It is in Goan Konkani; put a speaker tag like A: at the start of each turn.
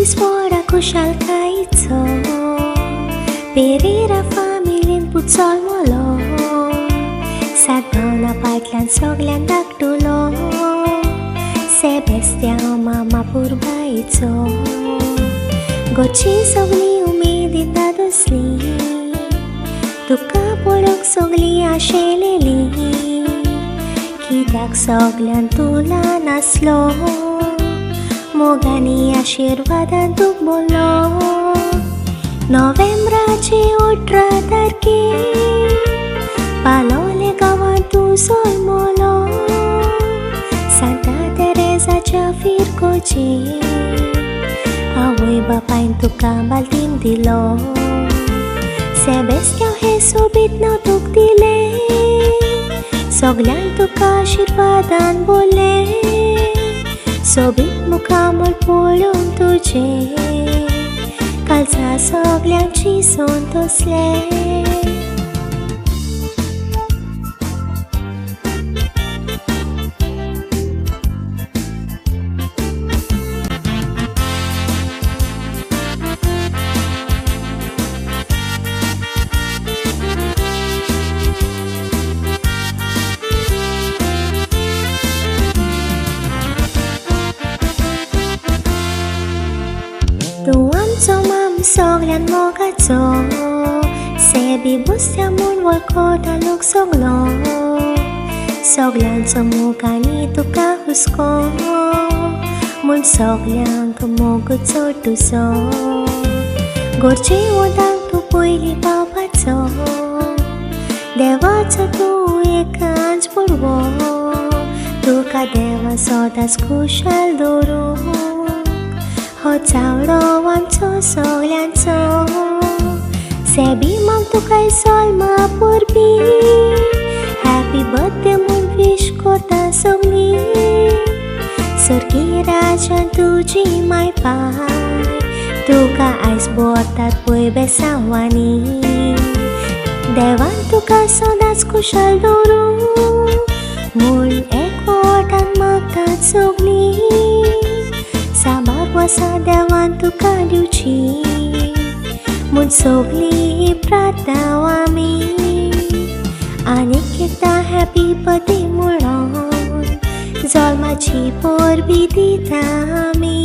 A: दीस व्हडा खुशालकायेचो, पेरेरा फामिलीन पूत जल्मलो. सात भावना फाटल्यान सगल्यान धाकटुलो, सेबेस्त्यांव मामा पुरबायेचो. घरची सगळीं उमेदीन दादोसली, तुका पळोवंक सगळीं आशेलेली. कित्याक सगल्यान तूं ल्हान आसलो, मोगांनी आशिर्वादान तुका बोल्लो. नोव्हेंब्राचे 18 तारखेर पालोले गांवांत तूं जल्मलो. सांता तेरेजाच्या फिरकोचेर आवय बापायन तुका बालदीम दिलो. सेबेस्त्यांव हें सोबीत नांव तुका दिलें, सगल्यांक तुका आशिर्वादान बोल्लें. सोबीत मुखामळ पळोवन तुजें कालचा सगल्यांची संतोसलें. तूं आमचो माम सगल्यान मोगाचो, सेबी बसत्या म्हूण वळखता लोक सगलो. सगल्यांचो मोग आनी तुका हुस्को, म्हूण सगल्यांक मोग चड तुजो. घरचे वदांक तूं पयलीं पावपाचो, देवाचो तूं एकांच पुरवो. तुका देवा सदांच खुशाल दवरूं, हो चावडो आमचो सगल्यांचो. सेबी माम तुका जल्मा परबीं, हॅपी बर्थडे म्हूण विश करता सगळीं. सर्गी राजान तुजी माय पाय, तुका आयज भरतात पळय बेसांवांनी. देवान तुका सदांच खुशाल दवरूं म्हूण एकवटान मागतात सगळीं. साबार वर्सां देवान तुका दिवची म्हूण सगळीं प्रार्थना आमी. आनीक एकदां हॅपी बर्थडे म्हणून जल्माची परबीं दिता आमी.